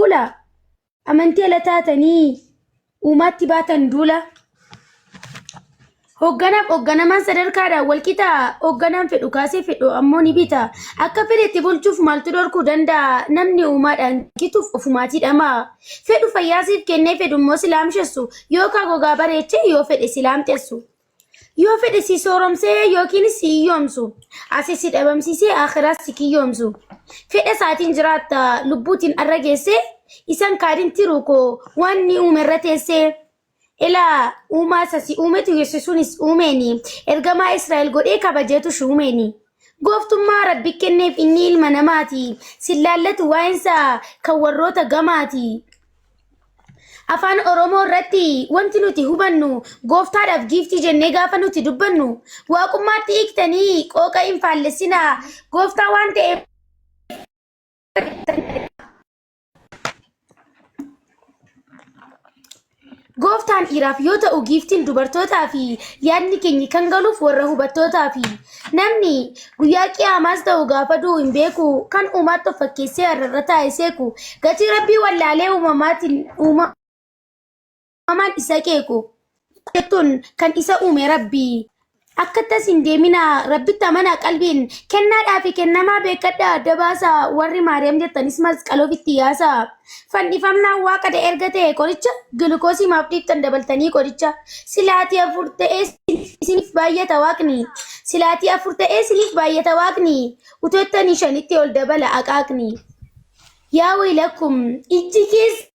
Fuula amantii ala taatanii uumaatti baatan duula. Hoogganaaf hoogganamaan sadarkaadhaan walqixa hoogganaan fedhu kaasee fedhu ammoo ni bita. Akka fedhetti bulchuuf maaltu dhorkuu danda'a? Namni uumaadhaan gituuf ofumaatii dhama'a. Fedhu fayyaa siif kennee fedhu immoo si laamshessu yookaan gogaa bareechee yoo fedhe si laamxessu. Yoo fedhe si sooromsee yookiin si hiyyoomsu, asi si dhabamsiisee akhiraas si kiyyoomsu. Fedha isaatiin jiraatta lubbuutiin arra geessee, isan kaadin tiruu koo waan ni uume irra teessee. Ilaa uumaa isa si uumetu Yesuusunis uumeeni, ergamaa Israa'el godhee kabajeetu shuumeeni. Gooftummaa Rabbi kenneef inni ilma namaati, sin laallatu waa'insa kan warroota gamaati. Afaan Oromoo irratti wanti nuti hubannu gooftaadhaaf giiftii jennee gaafa nuti dubbannu waaqummaatti hiiktanii qooqa hin faallessinaa gooftaa waan ta'eef Gooftaan dhiiraaf yoo ta'u giiftiin dubartootaa fi yaadni keenya kan galuuf warra hubattootaa fi namni guyyaa qiyaamaas ta'u gaafa du'u hin beeku kan uumaatti of fakkeessee har'arra taa'e seeku gatii rabbii wallaalee uumamaatiin uumamaan isa qeequ jettuun kan isa uume rabbii Akka tas hin deeminaa rabbitti amanaa qalbiin kennaadhaa fi kennamaa beekadhaa adda baasaa warri maariyaam jettanis masqala ofitti yaasaa fannifamnaan waaqa da erga ta'e qoricha gilukoosii maaf dhiiftan dabaltanii qoricha silaatii afur ta'ee isiniif baay'ata waaqni silaatii afur ta'ee isiniif baay'ata waaqni utuu jettanii shanitti ol dabala aqaaqni yaa waylakum ijji keessa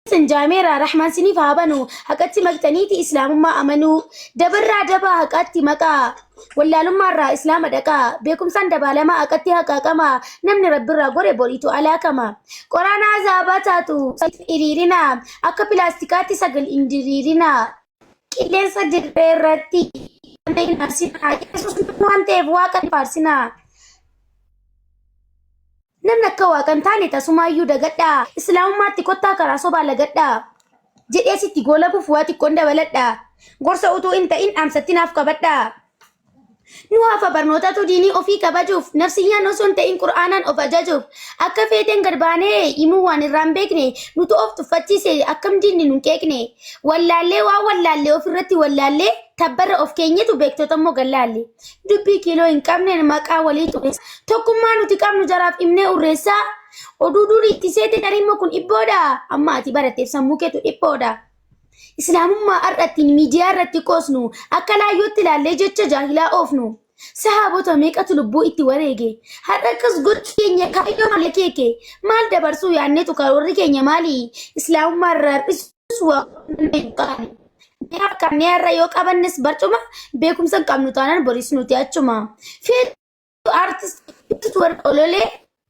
Isin jaameera rahmaan siniif haa banu haqatti maqxaniiti islaamummaa amanuu dabarraa dabaa haqaatti maqaa wallaalummaarraa islaama dhaqaa beekumsaan dabaalamaa haqatti haqaaqamaa namni rabbirraa gore boriitu alaakama qoraanaa azaabaa taatu hiriirinaa akka pilaastikaatti sagal hin diriirinaa qilleensa dirree irratti hin aarsinaa yesuus waan ta'eef waaqa hin faarsinaa. Namni akka waaqa hin taane tasumaayyuu dagadhaa. Islaamummaatti kottaa karaa sobaa lagadhaa. Jedhee sitti goolabuuf waa xiqqoon dabaladhaa. Gorsa utuu hin ta'in dhaamsatti naaf qabadhaa. Nu hafa barnootatu diinii ofii kabajuuf nafsiyyaan osoo hin ta'in qur'aanaan of ajajuuf akka feeteen gad baanee himuu waan irraa hin beekne nutu of tuffachiise akkam diinni nun qeeqne wallaallee waan wallaallee ofirratti wallaallee tabbarra of keenyetu beektota immoo gallaalle. Dubbii kiiloo hin qabneen maqaa walii xureessa. Tokkummaa nuti qabnu jaraaf himnee urreessaa. Oduu durii itti seete tarii kun dhibboodha. Amma ati baratteef sammuu keetu dhiphoodha. Islaamummaa har'a ittiin miidiyaa irratti qoosnu akka laayyootti ilaallee jecha jaahilaa oofnu. Sahaabota meeqatu lubbuu itti wareege? Har'a akkas gochi keenya kaayyoo malee keeke? Maal dabarsuu yaadneetu karoorri keenya maali? Islaamummaa irraa hir'isuus waa hin qaani. Mee harkaannee har'a yoo qabannes barcuma beekumsa hin qabnu taanaan boris nuti achuma. Feetu artist warra ololee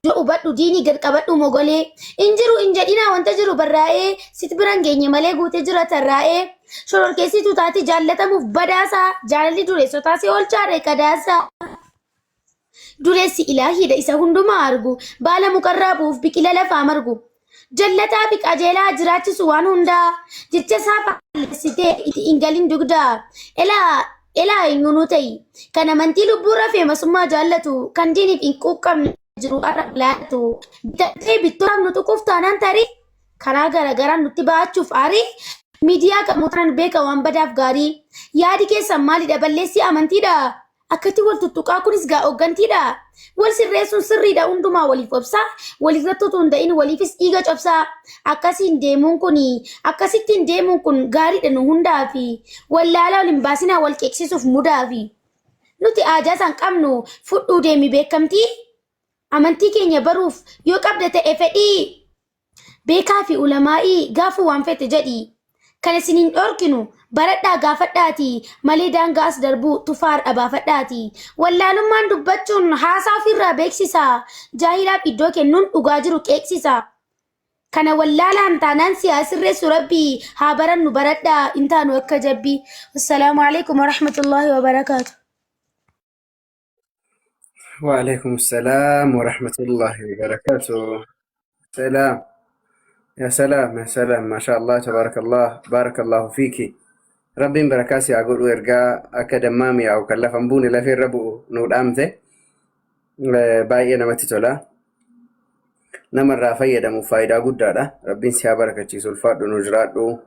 yoo hubadhu diinii gad qabadhu mogolee. Hin jiru hin jedhinaa wanta jiru barraa'ee sit bira hin geenye malee guutee jira tarraa'ee. Shororkeessituu taate jaallatamuuf badaasaa jaalalli dureessotaa si oolchaare qadaasaa. Dureessi ilaahiidha isa hundumaa argu, baala mukarraa bu'uuf biqila lafaa margu. Jallataa fi qajeelaa jiraachisu waan hundaa, jecha isaa faallessitee itti hin galin dugdaa. Elaa elaa eenyuunuu ta'i, kan amantii lubbuurra feemasummaa jaallatu, kan diiniif hin quuqqamne jiru har'a laatu. Bitamtee bittootaaf nu tuquuf taanaan tarii, karaa garagaraan nutti ba'achuuf aarii, miidiyaa kamuu taanaan beeka waan badaaf gaarii. Yaadi keessan maalidha balleessii amantiidha? Akkatti wal tuttuqaa kunis gaa hooggantiidha. Wal sirreessuun sirriidha hundumaa waliif obsaa. Walirratti utuu hin ta'in waliifis dhiiga cobsaa. Akkasiin deemuun kun akkasittiin deemuun kun gaariidha nu hundaafi. Wallaalaa wal hin baasinaa wal qeeqsisuuf mudaafi. Nuti aajaa isaan qabnu fudhuu deemi beekamtii. Amantii keenya baruuf yoo qabda ta'e fedhii. Beekaa fi ulamaa'ii gaafuu waan fete jedhi. Kan isin hin dhorkinu baradhaa gaafadhaati malee daangaa as darbuu tufaa har'a baafadhaati. Wallaalummaan dubbachuun haasaa ofirraa beeksisa. Jaahilaaf iddoo kennuun dhugaa jiru qeeqsisa. Kana wallaalaan taanaan si haa sirreessu rabbi haa barannu baradhaa hin taanu akka jabbi. Assalaamu alaikum warahmatullaahi wabarakaatu. وعليكم السلام ورحمة الله وبركاته. سلام، يا سلام يا سلام، ما شاء الله تبارك الله، بارك الله فيك. Rabbiin barakaa si haa godhu. Ergaa akka dammaa mi'aawu kan lafa hin buune lafee irra bu'u nuu dhaamte. Baay'ee namatti tola. Namarraa fayyadamuuf faayidaa guddaadha. Rabbiin si haa barakachiisu, ulfaadhu, nu jiraadhu.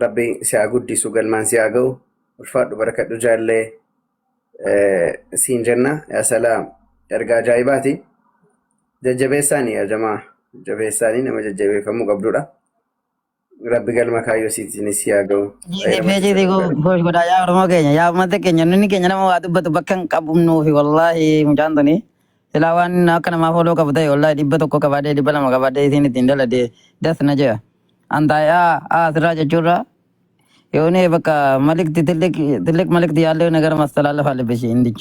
Rabbi si haa guddisu, galmaan si haa ga'u. Ulfaadhu, barakadhu jaallee siin jenna. Yaa salaam, ergaa ajaa'ibaati. Jajjabeessaanii yaa jamaa, jajjabeessaanii, nama jajjabeeffamuu qabdudha. Rabbi galma kaayyoo siitiin si haa ga'u. Baay'ee namatti Feetii tola dhugaadha. gosh godhaa yaa Oromoo keenya, yaa uummata keenya, nuni keenya nama waa dubbatu bakka hin qabnuufi. Wallaahi mucaan tuni silaa waan akka namaa fooloo qabu ta'e, wallaahi 100 qabaadhee, 200 qabaadhee isiin ittiin dalade das na jea. Antaa'ee asirraa jechuurra የሆነ በቃ መልእክት ትልቅ ትልቅ መልእክት ያለው ነገር ማስተላለፍ አለብሽ እንድች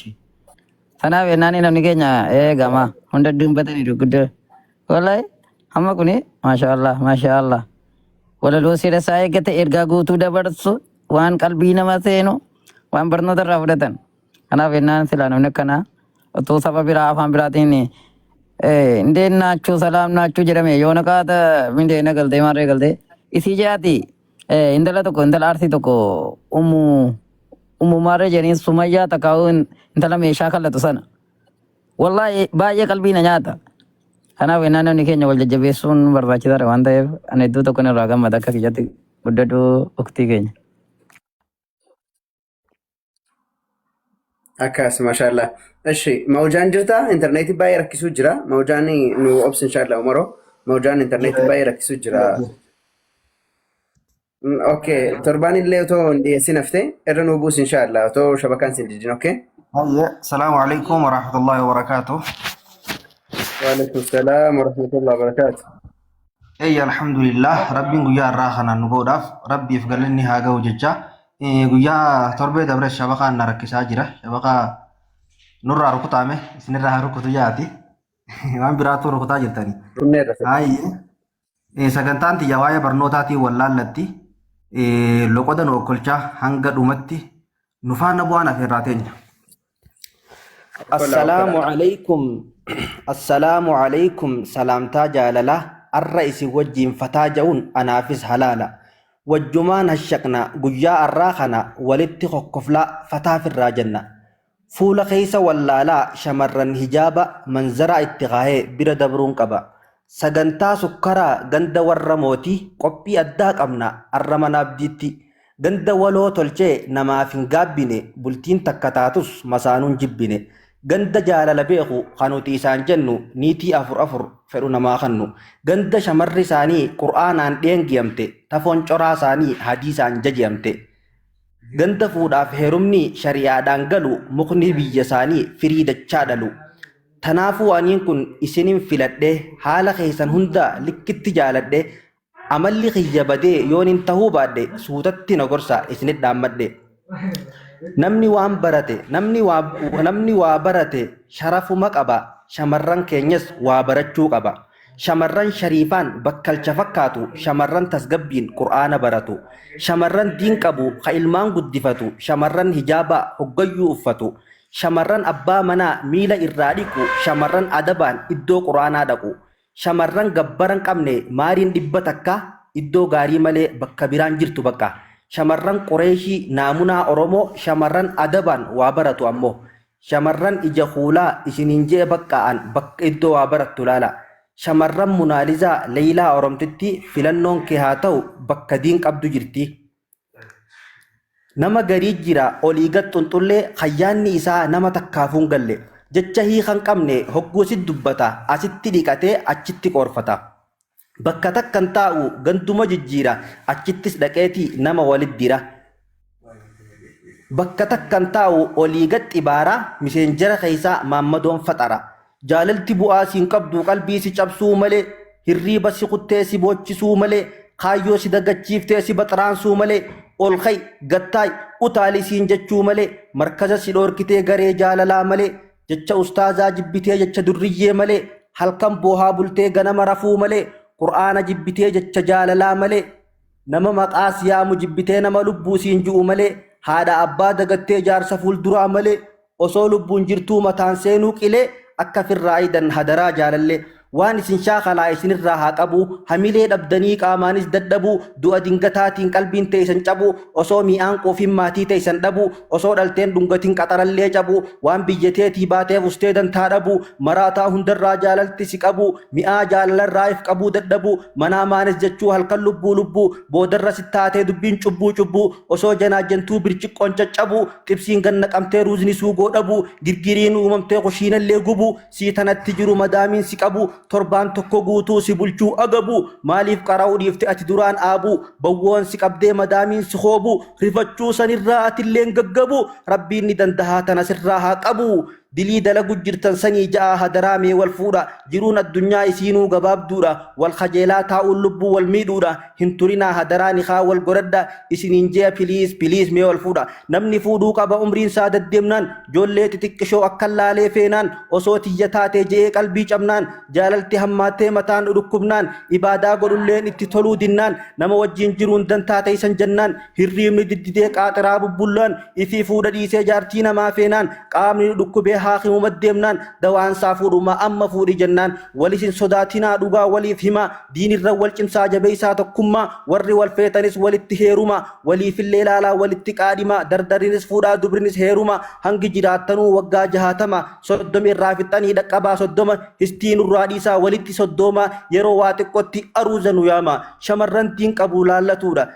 Kanaaf yennaani namni keenya eegama hunda dubbatanii gurguddoo. Wallahi amma kuni maashaallah maashaallah. Walaloo seera isaa eeggate, ergaa guutuu dabarsu, waan qalbii nama seenu, waan barnoota irraa fudhatan. Kanaaf yennaan silaa namni akkanaa otoo saba biraa afaan biraatiin እንዴት ናችሁ ሰላም ናችሁ jedhame yoona qaata mindeena galtee maarree galtee isii jaati. Intala tokko, intala Arsii tokko, ummu ummu maarree jedhanii, Sumayyaa takkaa'uu, intala meeshaa kallatu sana, wallahi baay'ee qalbii na nyaata. Kanaaf yennaan namni keenya wal jajjabeessuun barbaachisaadha waan ta'eef, ani iddoo tokko irraa gammada akka kiyyatti. Guddadhu, uktii keenya. Akkas, mashallah. Eshi, mawjaan jirta? Intarneetii baay'ee rakkisuu jira. Mawjaan nu obsi inshallah Umaro. Mawjaan intarneetii baay'ee rakkisuu jira. Okay, torbaan illee otoo hin dhiyeessin haftee irra nu buus inshallah otoo shabakaan sin didin, okay? Hayya, salaamu alaikum warahmatullahi wabarakatuh. Waalaikum salaam wa rahmatullahi wa barakatuh. Eyya, alhamdulillah, rabbiin guyyaa irraa kanaan nu ga'uudhaaf rabbiif galanni haa ga'u jecha. Guyyaa torbee dabre shabakaan na rakkisaa jira. Shabakaa nurraa rukutaame isinirraa haa rukutu jaati. Waan biraatu rukutaa jirtani. Kunneerra. Hayyee. Sagantaan tiyya waa'ee barnootaatiin wallaallatti. Loqoda nu okkolchaa hanga dhumatti nu faana bu'aan afeerraa teenya. Okkolaa. Assalaamu Okkolaa. alaikum. Assalaamu alaikum. Salaamtaa jaalalaa arra isin wajjiin fataa ja'uun anaafis halaala. Wajjumaan hashaqna guyyaa arraa kana, walitti kokkoflaa fataafirraa jenna. Fuula keessa wallaalaa shamarran hijaaba manzaraa itti kaahee bira dabruun qaba. Sagantaa sukkaraa ganda warra mootii, qophii addaa qabna arra mana Abdiitti. Ganda waloo tolchee namaaf hin gaabbine, bultiin takka taatus masaanuun jibbine. Ganda jaalala beeku kan nuti isaan jennu, niitii afur afur fedhu namaa kannu. Ganda shamarri isaanii qur'aanaan dheengiyamte, tafoon coraa isaanii hadiisaan jaji'amte. Ganda fuudhaaf heerumni shari'aadhaan galu, mukni biyya isaanii firii dachaa dhalu. Tanaafuu aniin kun isinin filadhe, haala keessan hunda likkitti jaaladhe. Amalli kiyya badee yoon hin tahuu baadhe, suutatti na gorsa isinit dhaammadhe. Namni waan barate, namni waa barate sharafuma qaba. Shamarran keenyas waa barachuu qaba. Shamarran shariifaan bakkalcha fakkaatu, shamarran tasgabbiin qur'aana baratu, shamarran diin qabu ka ilmaan guddifatu, shamarran hijaaba hoggayyuu uffatu, shamarran abbaa manaa miila irraa dhiqu, shamarran adabaan iddoo qur'aanaa dhaqu, shamarran gabbara hin qabne maariin 100 iddoo gaarii malee bakka biraan jirtu bakka. Shamarran Qureeshii naamunaa Oromoo, shamarran adabaan waa baratu ammoo. Shamarran ija kuulaa isiniin je'e baqqa'an bakka iddoo waa barattu laala. Shamarran Munaalizaa Leeyilaa Oromtitti filannoon kee haa ta'u, bakka diin qabdu jirti. Nama garii jira olii gad xunxullee, hayyaanni isaa nama takkaafuu hin galle. Jecha hiika hin qabne hogguu sit dubbata, asitti dhiqatee achitti qoorfata. Bakka takkan taa'u ganduma jijjiira, achittis dhaqeeti nama walit dira. Bakka takkan taa'u olii gad xibaara, miseenjara keessaa maammadoon faxara. Jaalalti bu'aa siin qabdu qalbii si cabsuu malee, hirriiba si kuttee si boochisuu malee, kaayyoo si dagachiiftee si baxraansuu malee, ol ka'i, gattaa'i, utaali siin jechuu malee, markaza si dhoorkitee garee jaalalaa malee, jecha ustaazaa jibbitee jecha durriyyee malee, halkan boohaa bultee ganama rafuu malee, qur'aana jibbitee jecha jaalalaa malee, nama maqaa siyaamu jibbitee nama lubbuu siin ju'u malee, haadha abbaa dagattee jaarsa fuulduraa malee, osoo lubbuun jirtuu mataan seenuu qilee akka firraa idan hadaraa jaalallee. Waan isin shaakalaa isinirraa haa qabu. Hamilee dhabdanii qaamaanis dadhabuu, du'a dingataatiin qalbiin teessan cabuu, osoo mi'aan quufin maatii teessan dhabuu, osoo dhalteen dhungatin qaxarallee cabuu, waan biyya teetii baateef ustee dantaa dhabuu, maraataa hundarraa jaalalti si qabuu, mi'aa jaalalarraa if qabuu dadhabuu, manaa maanis jechuu halkan lubbuu lubbuu, boodarra sittaatee dubbiin cubbuu cubbuu, osoo janaajjantuu birciqqoon caccabuu, xibsiin gad naqamtee ruuzni suugoo dhabuu, girgiriin uumamtee kushiinallee gubuu, sii tanatti jiru madaamiin si qabuu, torbaan tokko guutuu si bulchuu agabuu, maaliif qara'uu dhiifte ati duraan aabuu, bawwoon si qabdee madaamiin si hoobuu, rifachuu sanirraa atilleen gaggabuu, Rabbiin ni dandahaa tana sirraa haa qabuu. Dilii dalagu jirtan sanii ja'aa hadaraa mee wal fuudha, jiruun addunyaa isiinuu gabaabduudha, wal kajeelaa taa'uun lubbuu wal miidhuudha, hin turinaa hadaraa nikaa wal godhadha isiniin je'a piliis piliis mee wal fuudha. Namni fuudhuu qaba umriin isaa daddeemnaan, joollee xixiqqishoo akkan laalee feenaan, osoo tiyya taatee je'ee qalbii cabnaan, jaalalti hammaattee mataan dhukkubnaan, ibaadaa godhulleen itti toluu dinnaan, nama wajjiin jiruun dantaa teeysan jennaan, hirriibni diddidee qaaxiraa bubbullaan, ifii fuudha dhiisee jaartii namaa feenaan, qaamni nu dhukkubee haakimuma deemnaan, dawaansaa fuudhumaa amma fuudhi jennaan, walis hin sodaatinaa dhugaa waliif himaa, diinirra wal cimsaa jabeeysaa tokkummaa, warri wal feetanis walitti heerumaa, waliifillee laalaa walitti qaadhimaa, dardarinis fuudhaa dubrinis heerumaa, hangi jiraattanuu waggaa 60, 30 irraa fixxanii dhaqqabaa 30, histii nurraa dhiisaa walitti soddoomaa, yeroo waa xiqqotti aruuza nu yaamaa. Shamarran diin qabu laallatuudha.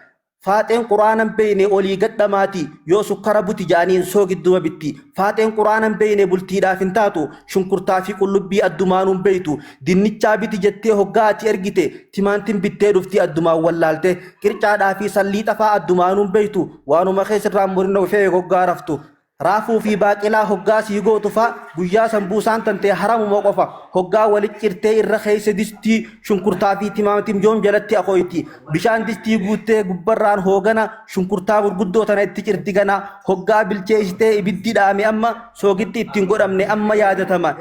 Faaxeen qur'aana hin beeyne olii gad dhamaati, yoo sukkara buti ja'aniin soogidduma bitti. Faaxeen qur'aana hin beeyne bultiidhaaf hin taatu, shunkurtaa fi qullubbii addumaanuu hin beeytu. Dinnichaa biti jettee hoggaa ati ergite, timaantim bittee dhufti addumaan wallaalte. Qircaadhaa fi salliixa faa addumaanuu hin beeytu, waanuma kee sirraa hin murin of eegi hoggaa raftu. Raafuu fi baaqelaa hoggaa sii gootu fa guyyaa sambuusaan tantee haramuma qofa hoggaa walit cirtee irra keeyse distii shunkurtaa fi timaatim yoom jalatti akooyti bishaan distii guuttee gubbarraan hoogana shunkurtaa gurguddoo tana itti cirti gana hoggaa bilcheessitee ibiddi dhaame amma soogiddi itti hin godhamne amma yaadatama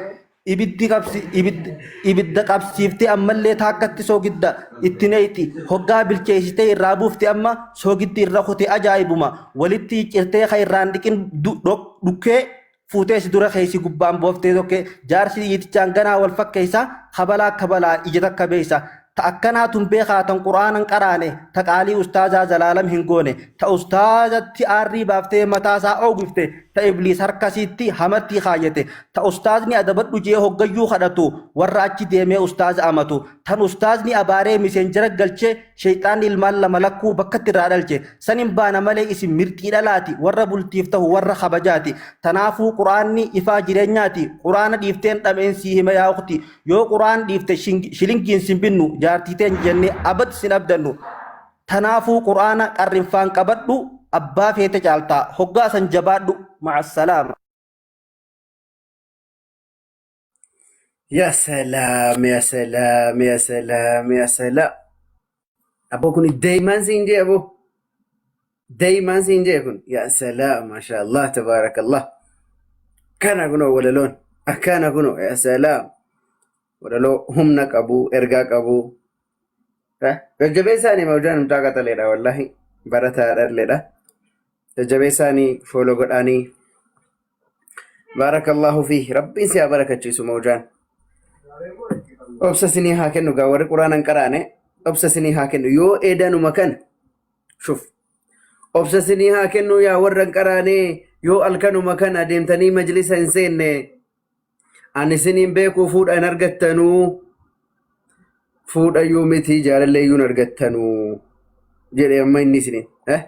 Ibiddi qabsi ibidda ibidda qabsiiftee ammallee taakkatti soogidda itti neeyxi. Hoggaa bilcheessitee irraa buufte amma soogiddi irra kute ajaa'ibuma. Walitti ciccirtee ka irraan dhiqin dhukkee fuutee si dura keessi gubbaan booftee tokkee jaarsi dhiitichaan ganaa wal fakkeessa kabalaa kabalaa ija takka beeysa. Ta akkanaa tun beekaa tan qur'aana hin qaraane ta qaalii ustaazaa zalaalam hin goone ta ustaazatti aarrii baaftee mataa isaa oogifte ta ibliis harka isiitti hamartii kaayyate ta ustaazni adabadhu je'ee hoggayyuu kadhatu warra achi deemee ustaaza amatu tan ustaazni abaaree miseenjara galche sheyxaanni ilmaan lama lakkuu bakkatti irraa dhalche san hin baana malee isin mirxii dhalaati warra bultiif tahu warra kabajaati tanaafuu qur'aanni ifaa jireenyaati qur'aana dhiifteen dhameen sii hima yaa ukhti Yoo Qur'aan dhiifte shilingiin sin binnu jaartii teenya jennee abad sin abdannu. Tanaafuu Qur'aana qarrinfaan qabadhu abbaa feete caaltaa hoggaa san jabaadhu ma'assalaama. Ya salaam ya salaam ya salaam ya salaam. Aboo kun deemaan siin jee aboo. Deemaan siin jee kun. Ya salaam maashaallah tabaarakallah. Kana kunoo walaloon akkana kunoo ya salaam. Walaloo humna qabu ergaa qabu. Jajjabeessaanii mawjaan mucaa qaxaleedha wallaahi barataadha. Jajjabeessaanii fooloo godhaanii. Baarakallahu fi rabbiin si haa barakachiisu mawjaan. Obsa isinii haa kennu gaa warri quraana hin qaraane obsa isinii haa kennu yoo eedanuma kana shuf obsa isinii haa kennu yaa warra hin qaraane yoo alkanuma kana deemtanii majlisa hin seenne ani isiniin beekuu fuudha hin argattanuu fuudhayyuu miti jaalalleeyyuu hin argattanuu jedhe amma inni isiniin. Eh?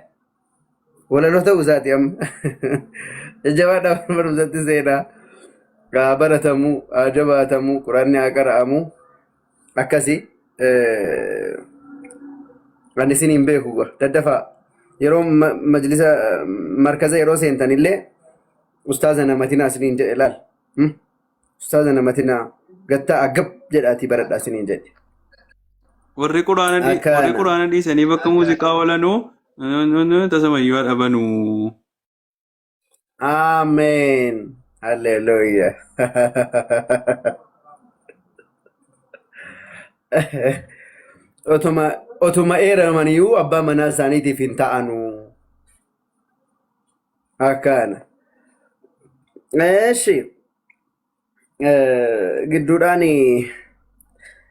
Walaloo ta'uu isaati amma. Jajjabaadhaa barumsatti seenaa. Haa baratamu, haa jabaatamu, quraanni haa qara'amu. Akkasi. Ani isin hin beeku gaa. Daddafaa. Yeroo majlisa markaza yeroo seentan illee ustaaza namatinaa isiniin jedhe laal. Ustaaza namatinaa gattaa agab jedhaatii baradhaa isiniin jedhe. Warri quraana warri Akkana. quraana dhiisanii bakka muuziqaa oolanuu tasamayyuu haa dhabanuu. Ameen. Hallelujah. Otuma otuma eeramaniyyuu abbaa manaa isaaniitiif hin ta'anu. Akkana. Eeshi. Gidduudhaan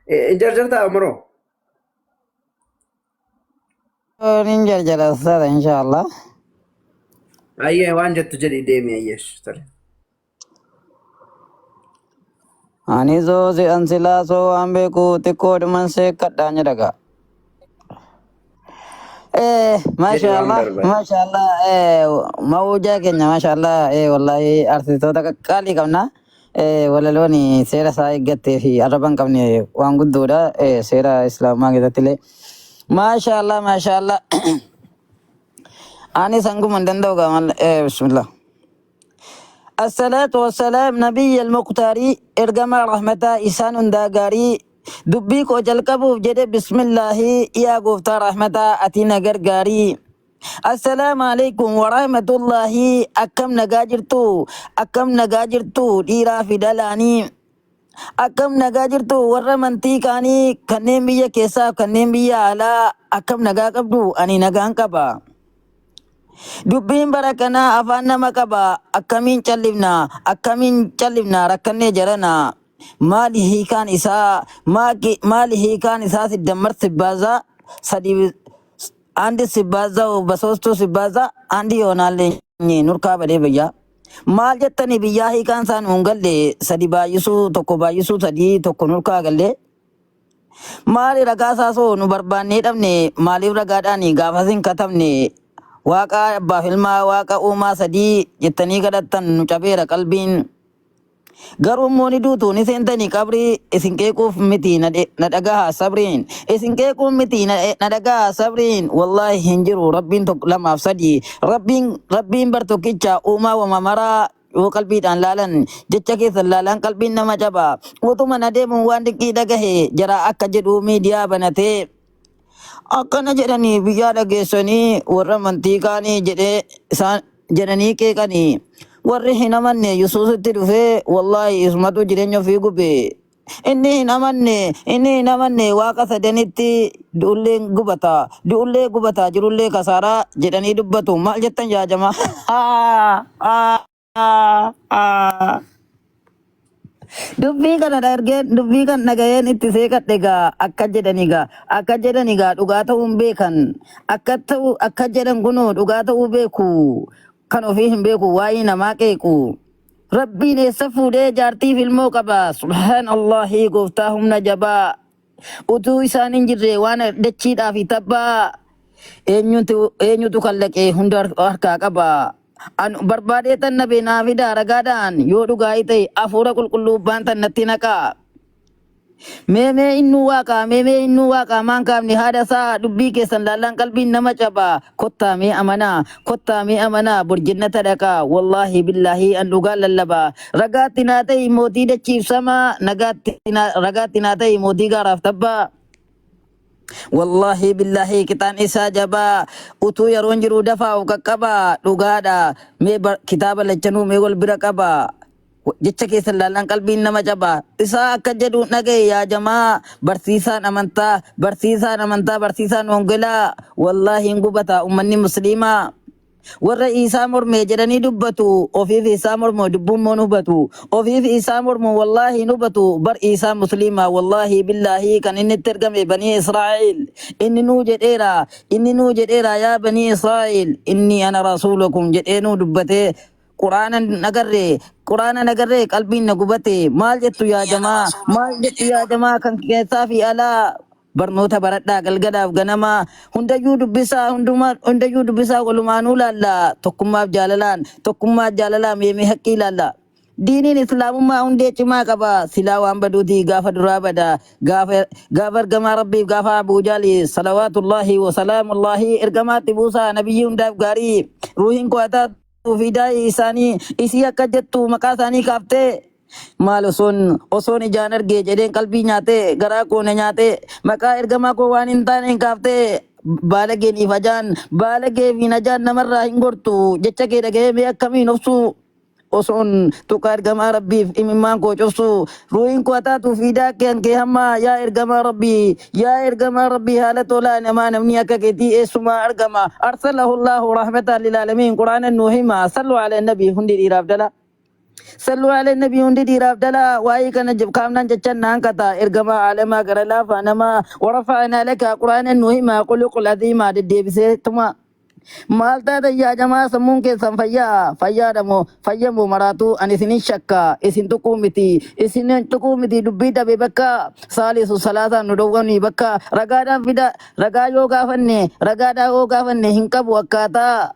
Hin jarjartaa Umaroo? Nin jarjara ustaadha inshaallah. Ayyee waan jettu jedhi deemi ayyeesh. Tole. Ani soo si an silaa soo waan beeku xiqqoodhuman seekkadhaan jedha gaa. Jedhi Masha waan Allah, barbaade. masha Allah, mawujaa keenya masha Allah, wallahi artistoota qaqqaalii qabna. Walaloon seera isaa eeggattee fi arraba hin qabne waan guddoodha. Seera islaamaa keessatti illee. Masha Allah, masha Allah. Ani sanguma hin danda'u gaa mal, bismillah. Assalaatu wassalaam nabiyya al-muqtaarii ergamaa rahmataa isaan hundaa gaarii dubbii koo jalqabuuf jedhe bismillaahi yaa gooftaa rahmataa ati na gargaarii. Assalaamu alaikum warahmatullaahi akkam nagaa jirtu akkam nagaa jirtu dhiiraa fi dhalaanii akkam nagaa jirtu warra amantii kaanii kanneen biyya keessaa kanneen biyya alaa akkam nagaa qabdu ani nagaan qaba. Dubbiin bara kanaa afaan nama qaba. Akkamiin callifna? Akkamiin callifna? Rakkannee jarana. Maali hiikaan isaa? Maali hiikaan isaa? Siddammar sibbaaza sadii andi sibbaaza basoostuu sibbaaza andi yoonaallee nurkaa badee biyyaa. Maal jettanii biyyaa hiikaan isaa nuun galle sadi baay'isuu tokko baay'isuu sadii tokko nurkaa galle. Maali ragaa isaa soo nu barbaannee dhabne maaliif ragaadhaan gaafas hin katabne waaqa abbaaf ilmaa waaqa uumaa sadii jettanii kadhattan nu cabeera qalbiin. Garuu immoo ni duutu ni seentanii qabrii isin qeequuf miti na dhagaha sabriin isin qeequuf miti na dhagaha sabriin wallaahi hin jiru rabbiin tokko lamaaf sadii rabbiin rabbiin bar tokkicha uumaa wama maraa yoo qalbiidhaan laalan jecha keessan laalaan qalbiin nama caba utuma na deemuun waan dinqii dhagahe jara akka jedhu miidiyaa banatee akkana jedhanii biyyaa dhageessanii warra amantii kaanii jedhee isaan jedhanii qeeqanii warri hin amanne Yesuusitti dhufee wallaahi isumatu jireenya ofii gube inni hin amanne inni hin amanne waaqa sadanitti du'ullee gubata du'ullee gubata jirullee kasaaraa jedhanii dubbatu maal jettan yaa jamaa. Dubbii kana dhargeen dubbii kan dhaga'een itti seeqadhe gaa akka jedhani gaa akka jedhani gaa dhugaa ta'uun beekan akka ta'u akka jedhan kunoo dhugaa ta'uu beeku kan ofii hin beeku waa'ee namaa qeequ. Rabbiin eessa fuudhee jaartiif ilmoo qaba subhaan Allahi gooftaa humna jabaa utuu isaan hin jirre waan dachiidhaa fi tabbaa eenyutu eenyutu kallaqee hunda harkaa qaba. An barbaadee tan nabe naa fidaa ragaadhaan yoo dhugaa ta'e hafuura qulqulluu baan tan natti naqaa. Mee mee innuu waaqaa mee mee innuu waaqaa maan kaafne haadha isaa dubbii keessan laallaan qalbiin nama cabaa kottaa mee amanaa kottaa mee amanaa bor jannata dhaqaa wallaahi billaahi an dhugaa lallabaa ragaatti naa ta'e mootii dachiif samaa nagaatti ragaatti naa ta'e mootii gaaraaf tabbaa. Wallaahi billaahi qixaan isaa jabaa utuu yeroon jiru dafaa of qaqqabaa dhugaadha mee kitaaba lachanuu mee wal bira qabaa jecha keessan laallaan qalbiin nama cabaa isaa akka jedhu dhagaye yaa jamaa barsiisaan amantaa barsiisaan amantaa barsiisaan wangelaa wallaahi hin gubata ummanni musliimaa warra isaa mormee jedhanii dubbatu ofiif isaa mormu dubbummoon hubatu ofiif isaa mormu wallaahi hin hubatu bar isaa musliima wallaahi billaahi kan inni itti ergame banii Israa'el inni nuu jedheera inni nuu jedheera yaa banii Israa'el inni ana rasuulakum jedhee nuu dubbatee quraana nagarree quraana nagarree qalbiin na gubate maal jettu yaa jamaa maal jettu yaa jamaa kan keessaa fi alaa barnoota baradhaa galgalaaf ganamaa hundayyuu dubbisaa hundumaa hundayyuu dubbisaa walumaanuu laalla tokkummaaf jaalalaan tokkummaa jaalalaan meemee haqqii laalla. Diiniin islaamummaa hundee cimaa qaba silaa waan baduuti gaafa duraa bada gaafa gaafa ergamaa rabbiif gaafa Abuu Jaali salawaatullaahi wasalaamullaahi ergamaatti buusaa nabiyyi hundaaf gaarii ruuhiin koo haa taatu fidaayii isaanii isii akka jettu maqaa isaanii kaaftee maal osoon osoon ijaan argee jedheen qalbii nyaatee garaa koo na nyaatee maqaa ergamaa koo waan hin taane hin kaaftee baalageen if ajaan baalagee fi najaan namarraa hin gortu jecha kee dhaga'ee mee akkamiin obsuu osoon tuqaa ergamaa rabbiif imimmaan koo cobsu ruuhiin koo haa taatu fiidaa kee kee hamma yaa ergamaa rabbii yaa ergamaa rabbii haala tolaa namaa namni akka keetii eessumaa argama arsalahu allahu rahmatan lilaalamiin quraana nuu hima sallu ala nabii hundi dhiiraaf dhala. Salluu ala nabii hundi dhiiraaf dhalaa waa'ee kana kaafnaan jechan naan kata ergamaa aalamaa gara laafaa namaa warafa'anaa laka quraana nu himaa quluqul aziimaa deddeebisee tuma maal taata yaa jamaa sammuun keessan fayyaa fayyaadha moo fayya moo maraatuu ani isinin shakka isin tuquu miti isin tuquu miti dubbii dhabe bakka saalisu salaataan nu dhowwanii bakka ragaadhaan fida ragaa yoo gaafanne ragaadhaan yoo gaafanne hin qabu akkaataa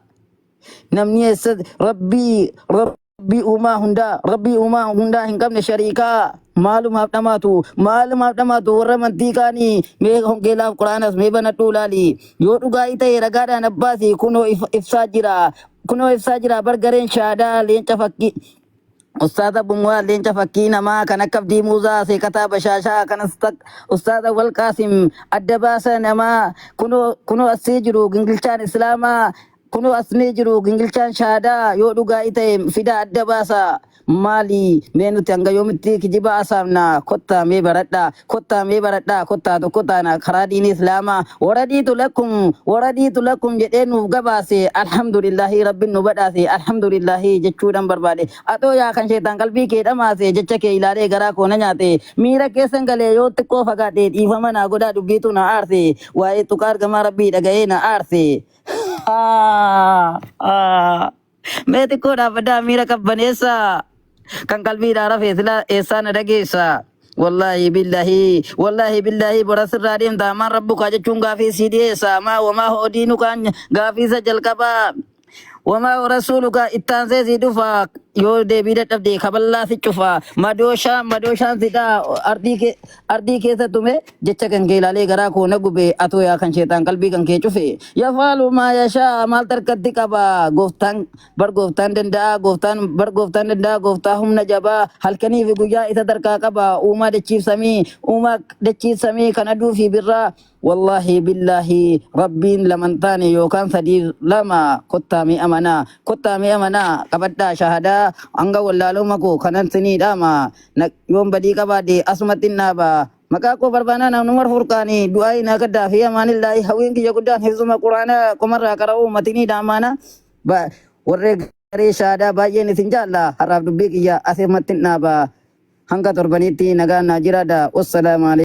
namni eessa rabbii rabbii uumaa hundaa rabbii uumaa hundaa hin qabne shariikaa maalumaaf dhamaatu maalumaaf dhamaatu warra amantii kaanii mee hongeelaaf quraanas mee banadhuu laali yoo dhugaa ta'e ragaadhaan abbaasi kunoo ibsaa jira kunoo ibsaa jira bargareen shaadaa leenca fakkii Ustaaza Bumwaa leenca fakkii namaa kan akka Abdii Muuzaa seeqataa bashaashaa kanas Ustaaza Walqaasim adda baasa namaa kunoo kunoo asii jiru gingilchaan Islaamaa kunoo asnee jiru gingilchaan shaadaa yoo dhugaa ta'e fida adda baasa maali mee nuti hanga yoomitti kijiba asaamna kottaa mee baradhaa kottaa mee baradhaa kottaa tokko taana karaa diinii islaamaa waradiitu lakum waradiitu lakum jedhee nuuf gabaase alhamdulillahi rabbiin nu badhaase alhamdulillahi jechuudhaan barbaade atoo yaa kan sheetaan qalbii kee dhamaase jecha kee ilaalee garaa koo na nyaate miira keessan galee yoo xiqqoo fagaadhe dhiifama naa godhaa dubbiitu na aarse waa'ee tuqaa argamaa rabbii dhaga'ee na aarse. Mee xiqqoo dhaabbadhaa miira qabbaneessa kan qalbiidhaa rafee sila eessaa na dhageessa. Wallaahi billaahi wallaahi billaahi bora sirraa deemta maan rabbukaa jechuun gaafii sii dhiyeessa maa wamaa hoodiinu kaan gaafiisa jalqabaa wamaa rasuuluka ittaansee sii dhufa yoo deebii dadhabde kaballaa si cufa madooshaan madooshaan sidhaa ardii kee ardii keessa tume jecha kan kee ilaalee garaa koo na gube atoo yaa kan sheexaan qalbii kan kee cufe yafaalu maa yashaa maal tarkatti qaba gooftaan bar gooftaan danda'a gooftaan bar gooftaan danda'a gooftaa humna jabaa halkanii fi guyyaa isa tarkaa qaba uumaa dachiif samii uumaa dachiif samii kan aduu fi birraa Wallaahi billaahi rabbiin lama hin taane yookaan sadii lama kottaa mee amanaa kottaa mee amanaa qabadhaa shahadaa hanga wallaaluma koo kanan sinii dhaama yoon badii qabaadhe asumatti hin dhaaba maqaa koo barbaanaa namni Umar Furqaanii du'aayi naa kaddaa fi amaanillaahi hawwiin kiyya guddaan hifzuma quraana qomarraa qara'uu matinii dhaamaana warree garee shaadaa baay'een isin jaalla har'aaf dubbii kiyya asumatti hin dhaaba hanga torbaniitti nagaan naa jiraadha wassalaamu alaikum.